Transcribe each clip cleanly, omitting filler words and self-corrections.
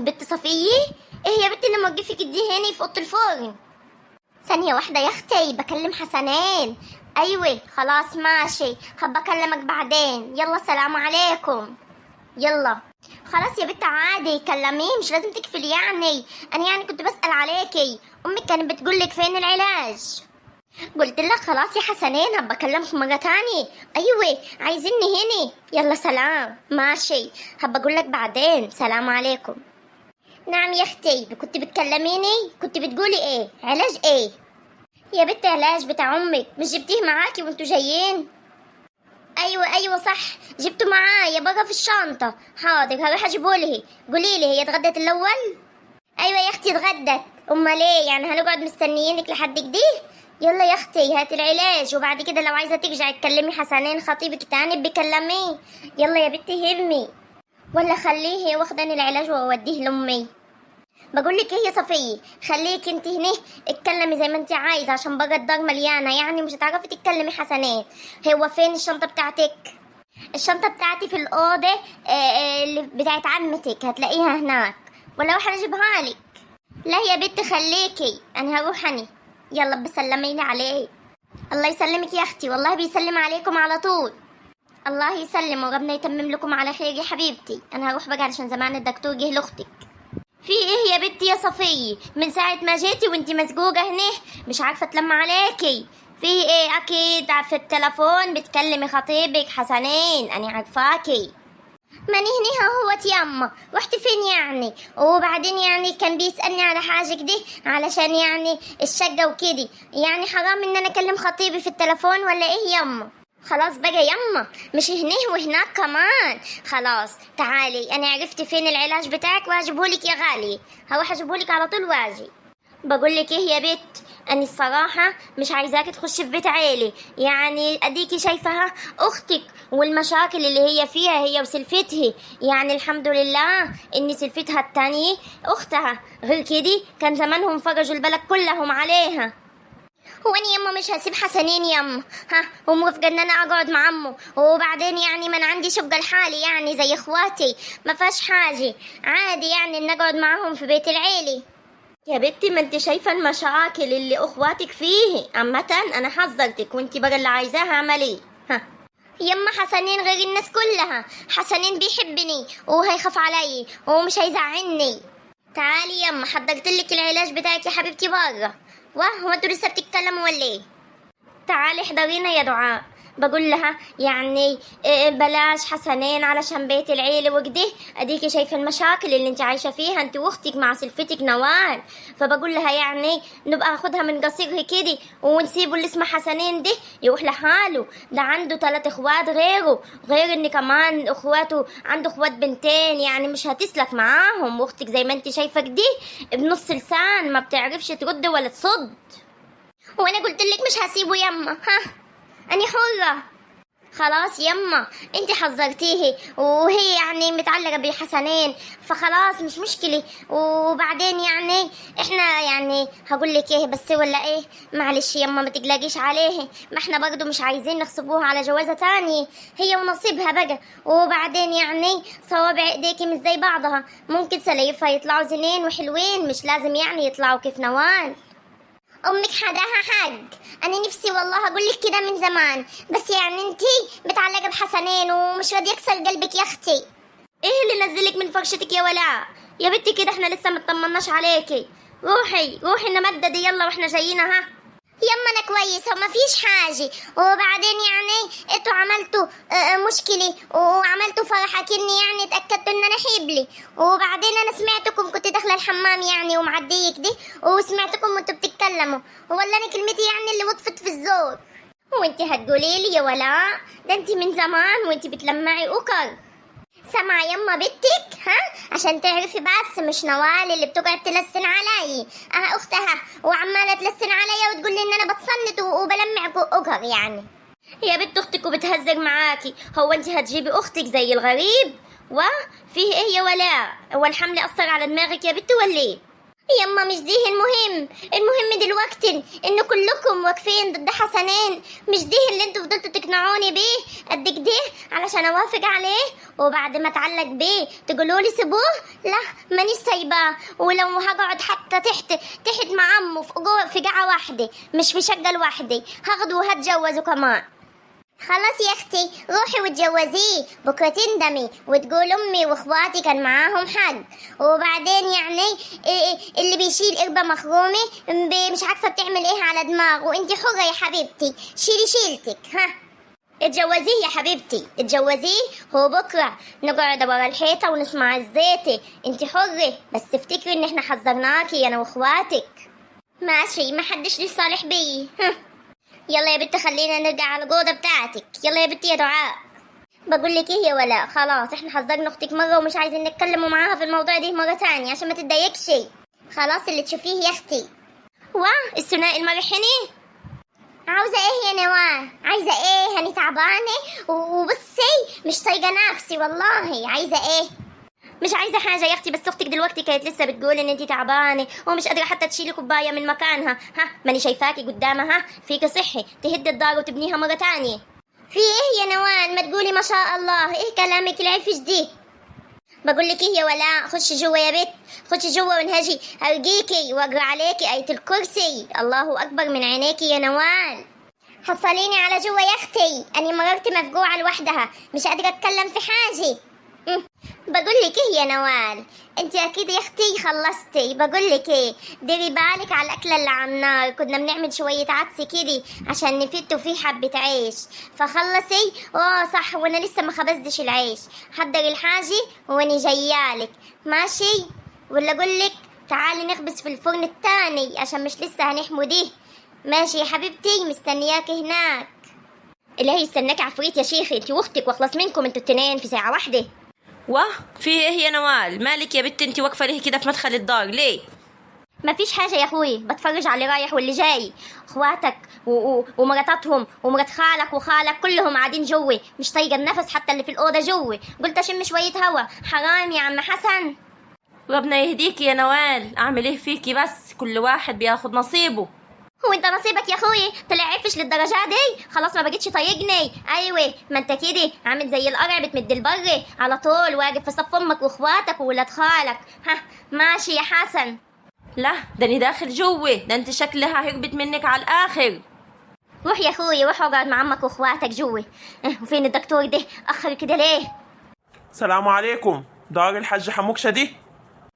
بنت صفية، ايه يا بنت اللي موقفك دي هنا في اوضة الفرن؟ ثانية واحدة يا اختي، بكلم حسنين. ايوه خلاص ماشي، هبقى اكلمك بعدين، يلا سلام عليكم. يلا خلاص يا بنت عادي كلميه، مش لازم تكفلي يعني. انا يعني كنت بسأل عليكي، امك كانت بتقولك فين العلاج. قلت لها خلاص يا حسنين هبقى اكلمك مرة تاني. ايوه عايزيني هنا، يلا سلام. ماشي هبقى اقول لك بعدين، سلام عليكم. نعم يا اختي، كنت بتكلميني؟ كنت بتقولي ايه؟ علاج ايه يا بنت؟ علاج بتاع امك، مش جبتيه معاكي وانتوا جايين؟ ايوه ايوه صح، جبته معايا بقى في الشنطة. حاضر هروح اجيبه. قولي لي هي اتغدت الاول؟ ايوه يا اختي اتغدت. امال ايه يعني، هنقعد مستنيينك لحد كده؟ يلا يا اختي هات العلاج، وبعد كده لو عايزه ترجعي تكلمي حسنين خطيبك تاني بكلميه. يلا يا بنتي همي، ولا خليه واخدني العلاج واوديه لامي. بقول لك ايه يا صفيه، خليك انت هنا اتكلمي زي ما انت عايزه، عشان بقى الدار مليانة يعني مش هتعرفي تتكلمي. حسنين هو فين الشنطة بتاعتك؟ الشنطة بتاعتي في الاوضة اللي بتاعت عمتك، هتلاقيها هناك، ولا اروح اجيبها لك؟ لا يا بنت خليكي، انا هروح اني. يلا بسلميني عليه. الله يسلمك يا اختي، والله بيسلم عليكم على طول. الله يسلم وربنا يتمم لكم على خير يا حبيبتي. انا هروح بقى علشان زمان الدكتور جه لاختك. في ايه يا بنتي يا صفية؟ من ساعة ما جيتي وانتي مسجوجة هنا مش عارفة اتلم عليكي. في ايه؟ اكيد في التلفون بتكلمي خطيبك حسنين، انا عارفاكي. ماني هنيها هوت ياما، رحت فين يعني؟ وبعدين يعني كان بيسألني على حاجة كده علشان يعني الشقة وكده، يعني حرام ان انا اكلم خطيبي في التلفون ولا ايه ياما؟ خلاص بقى ياما، مش هنيه وهناك كمان. خلاص تعالي، انا عرفت فين العلاج بتاعك وهجيبهولك يا غالي، هروح اجيبهولك على طول واجي. بقول لك ايه يا بت، انا الصراحة مش عايزاك تخشي في بيت عيلي، يعني اديكي شايفها اختك والمشاكل اللي هي فيها هي وسلفتها، يعني الحمد لله ان سلفتها التانية اختها، غير كده كان زمانهم فرجوا البلد كلهم عليها. هو انا يما مش هسيب حسنين يما، ها وموافقه ان انا اقعد مع عمه، وبعدين يعني ما انا عندي شقه لحالي يعني زي اخواتي، ما فيهاش حاجة، عادي يعني ان اقعد معاهم في بيت العيلة. يا بنتي ما انت شايفه المشاكل اللي اخواتك فيه، عامة انا حذرتك وانت بقى اللي عايزاها اعمليه. ها يما حسنين غير الناس كلها، حسنين بيحبني وهيخاف علي ومش هيزعلني. تعالي يما حضرتلك العلاج بتاعك يا حبيبتي بره. واه هو انتوا لسه بتتكلموا ولا ايه؟ تعالي احضرينا يا دعاء. بقول لها يعني بلاش حسنين علشان بيت العيلة وكده، اديكي شايفة المشاكل اللي انت عايشة فيها انت واختك مع سلفتك نوال، فبقول لها يعني نبقى اخدها من قصيرها كده ونسيبه اللي اسمه حسنين ده يروح لحاله، ده عنده 3 اخوات غيره، غير ان كمان اخواته عنده اخوات بنتين، يعني مش هتسلك معاهم، واختك زي ما انت شايفة كده بنص لسان ما بتعرفش ترد ولا تصد. وانا قلت لك مش هسيبه يما، ها أني حرة. خلاص يما انت حذرتيه وهي يعني متعلقة بحسنين، فخلاص مش مشكلة. وبعدين يعني احنا يعني هقول لك ايه بس ولا ايه، معلش يما ما تقلقيش عليه، ما احنا برضو مش عايزين نغصبوها على جوازة تاني، هي ونصيبها بقى. وبعدين يعني صوابع ايديكي مش زي بعضها، ممكن سلايفها يطلعوا زينين وحلوين، مش لازم يعني يطلعوا كيف نوال. امك حداها حق، انا نفسي والله اقول لك كده من زمان، بس يعني انتي متعلقه بحسنين ومش راضية اكسر قلبك يا اختي. ايه اللي نزلك من فرشتك يا ولاء يا بنتي كده؟ احنا لسه ما اطمناش عليكي. روحي روحي نمددي يلا واحنا جايين. ها يما انا كويسة وما فيش حاجة. وبعدين يعني انتوا عملتوا مشكلة وعملتوا فرحه كني يعني اتاكدتوا ان انا حبلي. وبعدين انا سمعتكم كنت داخله الحمام يعني ومعديه كده وسمعتكم وانتوا بتتكلموا، ولا انا كلمتي يعني اللي وقفت في الزور؟ وانت هتقولي لي يا ولاء ده انت من زمان وانت بتلمعي أكر. سامعة يما بنتك؟ ها عشان تعرفي بس مش نوال اللي بتقعد تلسن علي، اه اختها وعمالة تلسن عليا وتقول لي ان انا بتصنت وبلمع اجر يعني. يا بنت اختك وبتهزر معاكي، هو انت هتجيبي اختك زي الغريب؟ وفيه ايه يا ولاء؟ هو الحمل اثر على دماغك يا بنت ولا ايه؟ يما مش دي المهم، المهم دلوقتي ان كلكم واقفين ضد حسنين. مش دي اللي انتوا فضلتوا تقنعوني بيه قد كده علشان اوافق عليه، وبعد ما اتعلق بيه تقولوا لي سيبوه؟ لا مانيش سايباه، ولو هقعد حتى تحت تحت مع عمه في قاعة واحدة مش في شقة لوحدي، هاخده وهتجوزه كمان. خلاص يا اختي روحي وتجوزيه، بكره تندمي وتقول امي واخواتي كان معاهم حق. وبعدين يعني إيه اللي بيشيل قربة مخرومة مش عارفة بتعمل ايه على دماغه. وانت حرة يا حبيبتي، شيلي شيلتك، ها اتجوزيه يا حبيبتي اتجوزيه، هو بكرة نقعد ورا الحيطة ونسمع الزيتة. انت حرة، بس افتكري ان احنا حذرناكي انا واخواتك. ماشي، ما حدش ليه صالح بيه. ها. يلا يا بنت خلينا نرجع على الجودة بتاعتك. يلا يا بنتي يا دعاء. بقول لك ايه يا ولاء، خلاص احنا حذرنا اختك مرة ومش عايزين نتكلموا معاها في الموضوع ده مرة تانية عشان ما تتضايقش. خلاص اللي تشوفيه يا اختي. واه الثنائي المرحني. عاوزة ايه يا نوال؟ عايزة ايه؟ انا تعبانة وبصي مش طايقة نفسي والله. عايزة ايه؟ مش عايزة حاجة يا اختي، بس اختك دلوقتي كانت لسه بتقول ان انتي تعبانة ومش قادرة حتى تشيلي كوباية من مكانها. ها ماني شايفاكي قدامها، فيك صحي تهد الدار وتبنيها مرة تانية. في ايه يا نوال؟ ما تقولي ما شاء الله، ايه كلامك العفش دي؟ بقول لك ايه يا ولاء، خشي جوا يا بت، خشي جوا ونهجي هرجيكي واقرا عليكي آية الكرسي. الله اكبر من عينيكي يا نوال. حصليني على جوا يا اختي، اني مررت مفجوعة لوحدها مش قادرة اتكلم في حاجة. بقول لك ايه يا نوال، انت اكيد يا اختي خلصتي. بقول لك ايه، ديري بالك على الاكله اللي على النار، كنا بنعمل شويه عدس كده عشان نفتوا فيه حبه عيش، فخلصي. اه صح، وانا لسه ما خبزتش العيش. حضري الحاجه واني جايالك، ماشي؟ ولا اقول لك تعالي نخبز في الفرن التاني عشان مش لسه هنحمو دي. ماشي يا حبيبتي، مستنياك هناك. اللي هيستناك عفريت يا شيخي، انت واختك، واخلص منكم انتوا التنين في ساعه واحده. واه في ايه يا نوال؟ مالك يا بنت انت واقفه ليه كده في مدخل الدار ليه؟ مفيش حاجة يا اخوي، بتفرج على اللي رايح واللي جاي، اخواتك ومراتاتهم ومرات خالك وخالك كلهم قاعدين جوي، مش طايقة النفس حتى اللي في الأوضة جوي، قلت أشم شوية هوا. حرام يا عم حسن. ربنا يهديكي يا نوال، اعمل ايه فيكي بس، كل واحد بياخد نصيبه. هو انت نصيبك يا اخوي طلع عفش للدرجة دي؟ خلاص ما بقتش طايقني. ايوه ما انت كده عامل زي القرع بتمد البر على طول، واقف في صف امك واخواتك وولاد خالك. ها ماشي يا حسن. لا ده اني داخل جوه، ده انت شكلها هربت منك على الاخر. روح يا اخوي، روح اقعد مع عمك واخواتك جوه. اه، وفين الدكتور ده؟ اخر كده ليه؟ السلام عليكم، دار الحاج حموكشة دي؟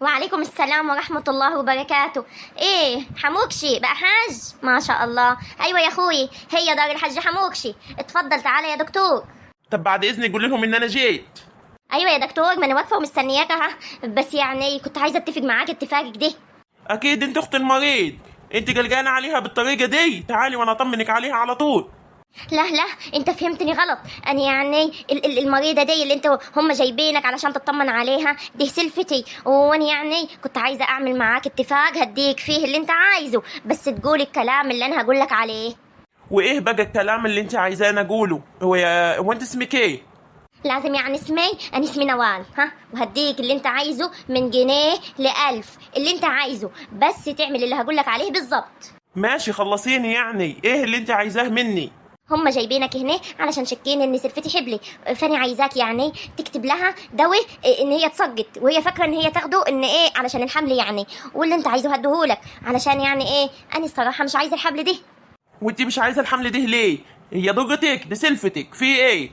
وعليكم السلام ورحمة الله وبركاته. ايه حموكشي بقى حاج؟ ما شاء الله. ايوه يا اخوي هي دار الحاج حموكشي. اتفضل تعالى يا دكتور. طب بعد اذنك قول لهم ان انا جيت. ايوه يا دكتور، ما انا واقفه ومستنياك اهو، بس يعني كنت عايزه اتفق معاك اتفاق كده. اكيد انت اخت المريض، انت قلقانه عليها بالطريقه دي، تعالي وانا اطمنك عليها على طول. لا لا انت فهمتني غلط، انا يعني المريضه دي اللي انت هم جايبينك علشان تطمن عليها دي سلفتي، وانا يعني كنت عايزه اعمل معاك اتفاق هديك فيه اللي انت عايزه، بس تقول الكلام اللي انا هقول لك عليه. وايه بقى الكلام اللي انت عايزاني اقوله؟ هو انت اسمك ايه؟ لازم يعني اسمي؟ انا اسمي نوال. ها وهديك اللي انت عايزه من جنيه لألف، اللي انت عايزه، بس تعمل اللي هقول لك عليه بالظبط. ماشي خلصيني، يعني ايه اللي انت عايزاه مني؟ هم جايبينك هنا علشان شاكين ان سلفتي حبلي، فانا عايزاك يعني تكتب لها دواء ان هي تسقط، وهي فاكره ان هي تاخده ان ايه علشان الحمل يعني، واللي انت عايزه هديهولك علشان يعني ايه، انا الصراحه مش عايزه الحمل ده. وانت مش عايزه الحمل ده ليه؟ هي ضرتك دي سلفتك، في ايه؟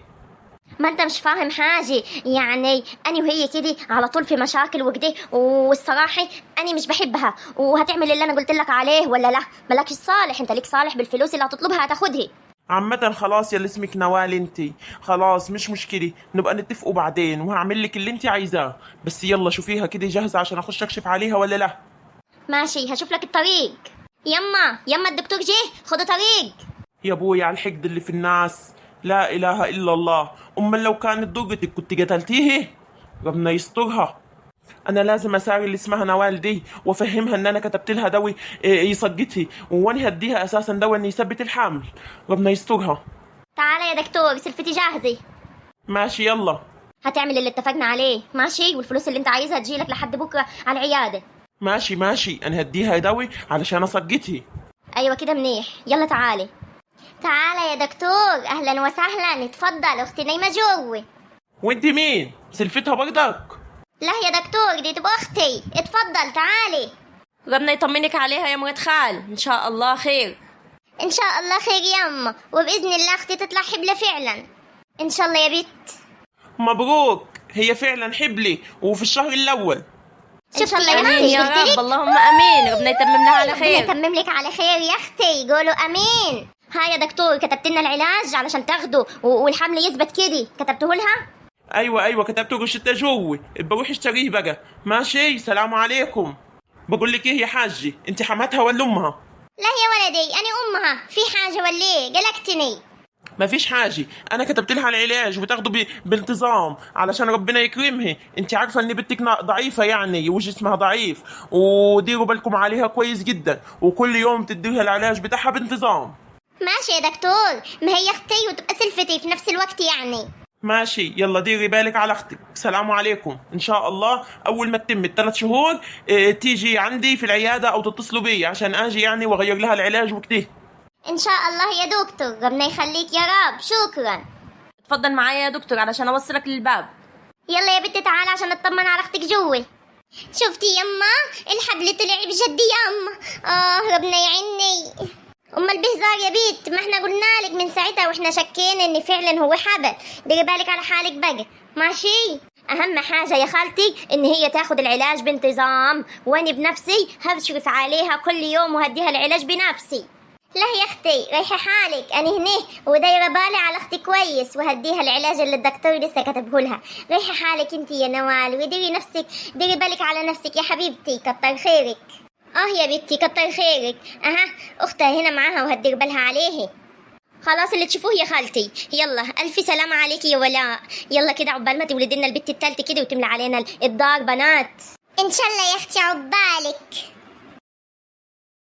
ما انت مش فاهم حاجه، يعني انا وهي كده على طول في مشاكل وكده، والصراحه انا مش بحبها، وهتعمل اللي انا قلت لك عليه ولا لا؟ مالكش صالح، انت ليك صالح بالفلوس اللي هتطلبها هتاخدها. عامة خلاص يا اللي اسمك نوال انت، خلاص مش مشكلة، نبقى نتفقوا بعدين وهعمل لك اللي انت عايزاه، بس يلا شوفيها كده جاهزة عشان اخش اكشف عليها ولا لا. ماشي هشوف لك الطريق. يما يما الدكتور جه، خدوا طريق. يا ابوي على الحقد اللي في الناس، لا اله الا الله. امال لو كانت ضرتك كنت قتلتيه؟ ربنا يسترها. انا لازم اساري اللي اسمها نوال دي وافهمها ان انا كتبت لها دواء يسقطها، وانا هديها اساسا دواء ان يثبت الحمل. ربنا يسترها. تعالى يا دكتور سلفتي جاهزه. ماشي يلا. هتعمل اللي اتفقنا عليه ماشي، والفلوس اللي انت عايزها تجيلك لحد بكره على العياده. ماشي ماشي، انا هديها دواء علشان اسقطها. ايوه كده منيح، يلا تعالي. تعالى يا دكتور، اهلا وسهلا، اتفضل، اختي نايمة جوه. وانت مين؟ سلفتها برضك؟ لا يا دكتور، دي تبقى اختي، اتفضل تعالي. ربنا يطمنك عليها يا مرات خال، ان شاء الله خير. ان شاء الله خير ياما، وباذن الله اختي تطلع حبلة فعلا ان شاء الله يا بت. مبروك، هي فعلا حبلي وفي الشهر الاول. ان شاء الله يا امين اختي. يا قلت لك رب، اللهم امين، ربنا يتمم لها على ربنا خير. يتمم لك على خير يا اختي، قولوا امين. ها يا دكتور، كتبت لنا العلاج علشان تاخده والحمل يثبت كده، كتبته لها؟ ايوه ايوه، كتبت روشتة جوه، بروح اشتريه بقى. ماشي، سلام عليكم. بقول لك ايه يا حاجي، انت حماتها ولا امها؟ لا يا ولدي، انا امها. في حاجة ولا ايه؟ قلقتني. مفيش حاجة، أنا كتبت لها العلاج وتاخده بانتظام علشان ربنا يكرمها. أنت عارفة إن بنتك ضعيفة يعني، وجسمها ضعيف، وديروا بالكم عليها كويس جدا، وكل يوم تديها العلاج بتاعها بانتظام. ماشي يا دكتور، ما هي اختي وتبقى سلفتي في نفس الوقت يعني. ماشي، يلا ديري بالك على أختك. سلام عليكم. إن شاء الله أول ما تتم ال3 شهور تيجي عندي في العيادة أو تتصلوا بي عشان أجي يعني وأغير لها العلاج وكده. ان شاء الله يا دكتور، ربنا يخليك يا رب، شكرا. اتفضل معايا يا دكتور علشان اوصلك للباب. يلا يا بنتي تعالى عشان نطمن على اختك جوه. شفتي يما، الحبل طلع بجد يما. ربنا يعيني. امال بهزار يا بيت، ما احنا قلنا لك من ساعتها واحنا شكينا ان فعلا هو حبل. ديري بالك على حالك بقى، ماشي؟ اهم حاجة يا خالتي ان هي تاخد العلاج بانتظام، وانا بنفسي هشرف عليها كل يوم وهديها العلاج بنفسي. لا يا اختي، ريحي حالك، انا هنا ودايره بالي على اختي كويس، وهديها العلاج اللي الدكتور لسه كتبه لها. ريحي حالك انت يا نوال، وديري نفسك، ديري بالك على نفسك يا حبيبتي، كتر خيرك. يا بنتي كتر خيرك. اها، اختها هنا معاها وهتدير بالها عليه. خلاص اللي تشوفوه يا خالتي. يلا الف سلامة عليكي يا ولاء. يلا كده عقبال ما تولدي لنا البت التالتة كده وتملى علينا الدار بنات. ان شاء الله يا اختي، عقبالك.